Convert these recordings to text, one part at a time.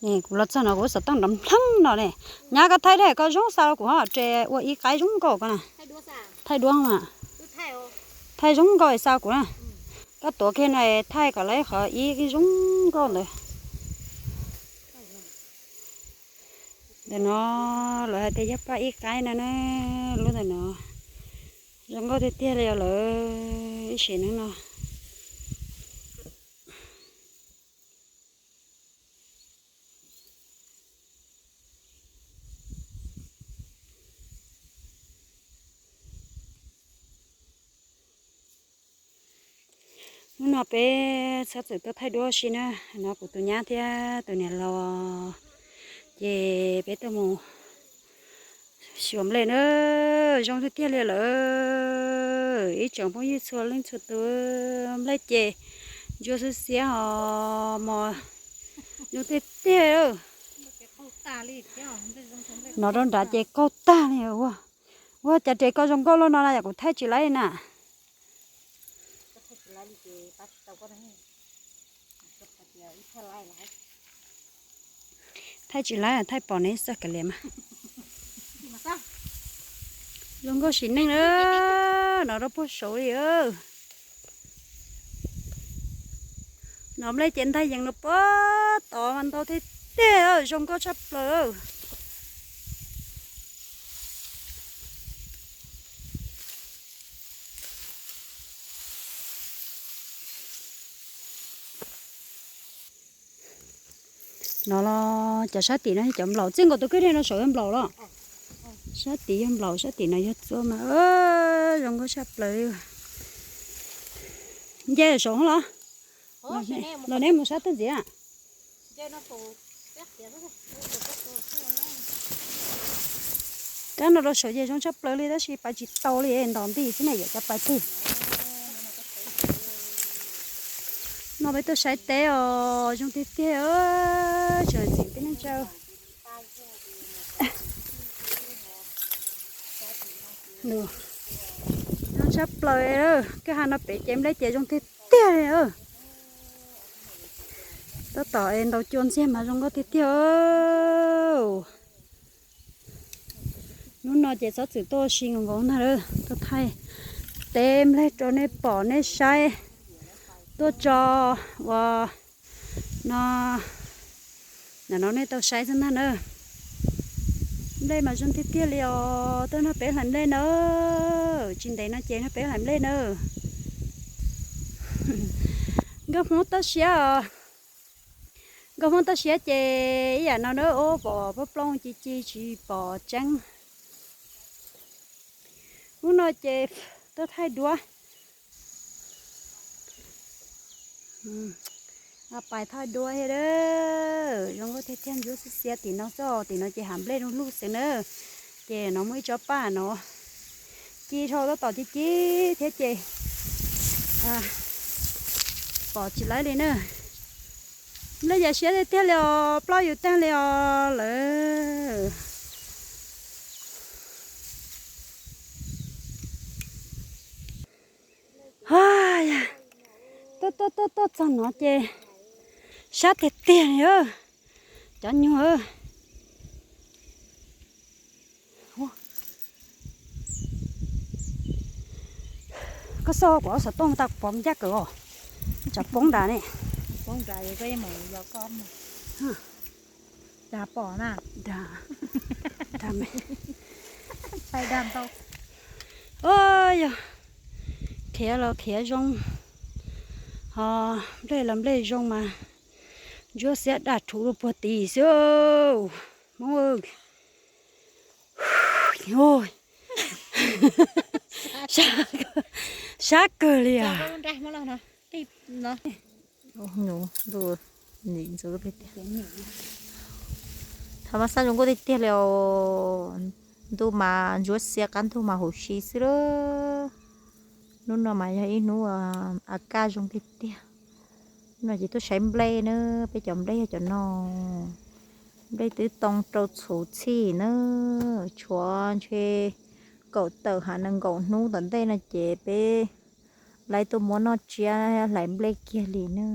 Kuv los txog no kuv xov tooj nrov nplheeb no ne. Nyab, koj thaij dab koj zoo xa kuv ho, res ua ib qaib zoo nkauj ko na. Thaij duab mas. Thaij zoo nkauj xa kuv na. Koj tuav kiag no thaij kom lawv qhov ib zoo nkauj ntawd. Ntawm no lawv hais tias yog paj ib qaib no na, lub ntawm no zoo nkauj tiag tiag li os lawm ib sim neej no. Hnub no peb txhob txwm tuaj thaij duab si na, no kuv tus nyab thiab tus niam laus, ces peb tuaj mus xyuas nplej na, zoo tiag tiag li lawm. Ib tsoom phooj ywg txhua leej txhua tus, nplej ces ntsuab xiab xiab ho mos zoo tiag tiag. No rau nrad ces qaug tag li ua. Ua cas res koj zoo nkauj luaj no na yom, kuv thaij tsis laib na. Thaij tsis laib, thaij pom neb xwb kav liam mas. Zoo nkauj sim neej na, no rau puag saud li. No nplej ces ntag yees no puag tod mas ntau tiag tiag, zoo nkauj tshaj plaws. No los cov sab tim no yog cov nplaum, txij nkaus tus kwj deg no saum yog nplaum los. Sab tim yog nplaum, sab tim no yog txua mas zoo nkauj tshaj plaws li. Nce saum los, los neb mus sab twg ntxiv na? Kab no rau saum ces zoo tshaj plaws li tab sis pais tsis tau li, ntos nti xwb ne, yam cov pais twg. No peb tuaj saib teb os, zoo tiag tiag, tseem ntxim tib neeg tsaw. Zoo tshaj plaws, kwj ha no pem ces nplej ces zoo tiag tiag li. Tab tom es ntaus cua ntxiag mas zoo nkauj tiag tiag. Hnub no ces txhob txwm tuaj ua si nkaus nkaus ntag, tuaj thaij teb nplej rau nej pom nej saib, tuaj tso ua no, ntawm no nej tau saib xwb ntag na. Nplej mas zoo tiag tiag li os, tuaj nrog peb hlais nplej na, tsis ntev no ces nrog peb hlais nplej na. Nkauj Hmoob toj siab os. Nkauj Hmoob toj siab ces ib yam no na, ub pom plooj plooj ci ci tsis pom tseeb. Hnub no ces tuaj thaij duab. Pais thaij duab thiab, zoo nkauj tiag tiag, ntsuab xiab xiab tim no xwb, tim no ces hav nplej lug lug xwb na. Ces no muaj ib tsob paj no ci dhau tab tom ci ci thiab ces pom tsis laib li na. Nplej yam siab tiag tiag li os, plaub yus tag li os lawm. Tuaj tuaj tuaj tuaj txog no ces sab tiag tiag li, cov nyuag. Koj xauj kuv ob xov tooj tas kuv pom ncaj kawg os. Tsam poob nrad ne. Dag pom na. Dag, dag me. Yog khiav los khiav zoo, ho nplej los nplej zoo mas ntsuab xiab daj rhuv rau puag tim xwb. Hmoob, sab kawg li as. Thaum mas xab zoo nkauj tiag tiag li os. Ntuj mas ntsuab xiab, qab ntug mas huv si xwb lawm. Hnub no mas yog ib hnub a kaj zoo tiag tiag. No ces tuaj saib nplej na, peb cov nplej yog cov no. Nplej twb too rau txhuv txhij na, tshuav ntshe kaum tawm ha nees nkaum hnub tom ntej no ces peb laib tuaj muab noj tsiab hlais nplej kiag li na.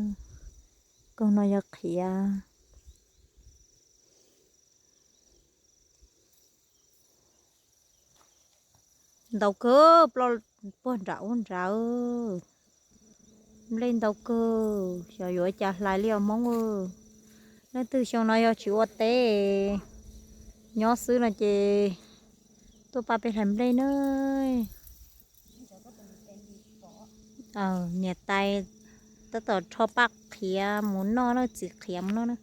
Koog no yog qhiav, Ntau kawg, ploj puag nram ub nrad. Nplej ntau kawg, xyov yuav ua cas hlais li os Hmoob. Leej twg xyoo no yog tsis ua teb, nyob xwb no ces tuaj pab peb hlais nplej na. Niam tais tab tom rho paj qhiav mus noj na, txiv qhiav mus noj na.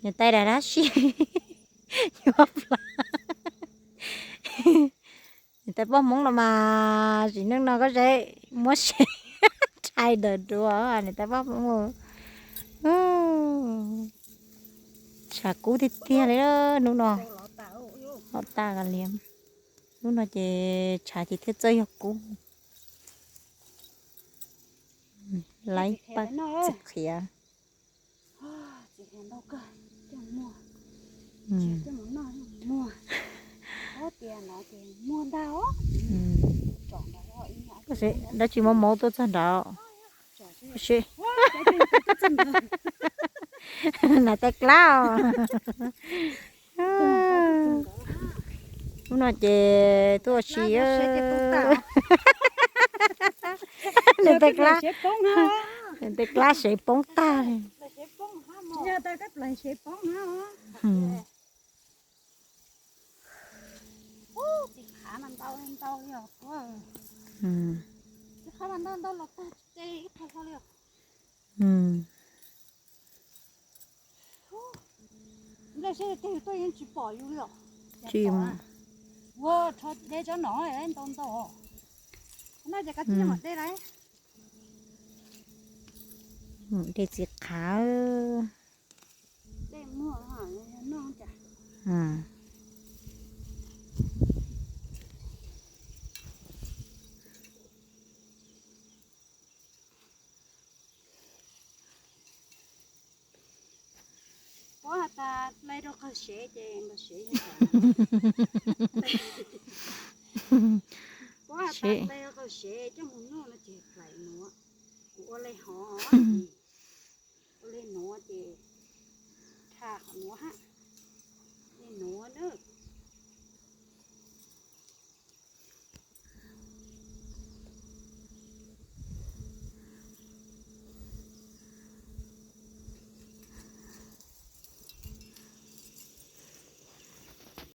Niam tais dab dab si yuav plas. Niam tais poj Hmoob los mas tsim neej no koj saib muab sev rhais ntawm duav niam tais poj Hmoob. Tshav kub tiag tiag li hnub no. Los tas ka liam. Hnub no ces tshav ces thiaj txawj yog kub. Laib paj txiv qhiav. Dab tsi mob mob tuaj txog nrad. Niam tais klab os. Hnub no ces tuaj ua si. Niam tais klab, niam tais klab sev poob tag li. Nplej seb tej tuaj yeej tsis pom yus li os. Tsis ua rho de tsob no ntau ntau. No ces kav tsij mam de lawm. De txiv qhav. De muag noj cas. Puab has tas hlais rau qawg sev ces npawg sev. Puab has tas hlais rau qawg sev coj mus noj no ces hlais nuav. Kuv ua le hov, ua le nuav ces tha qhov nuav hab. Le nuav na.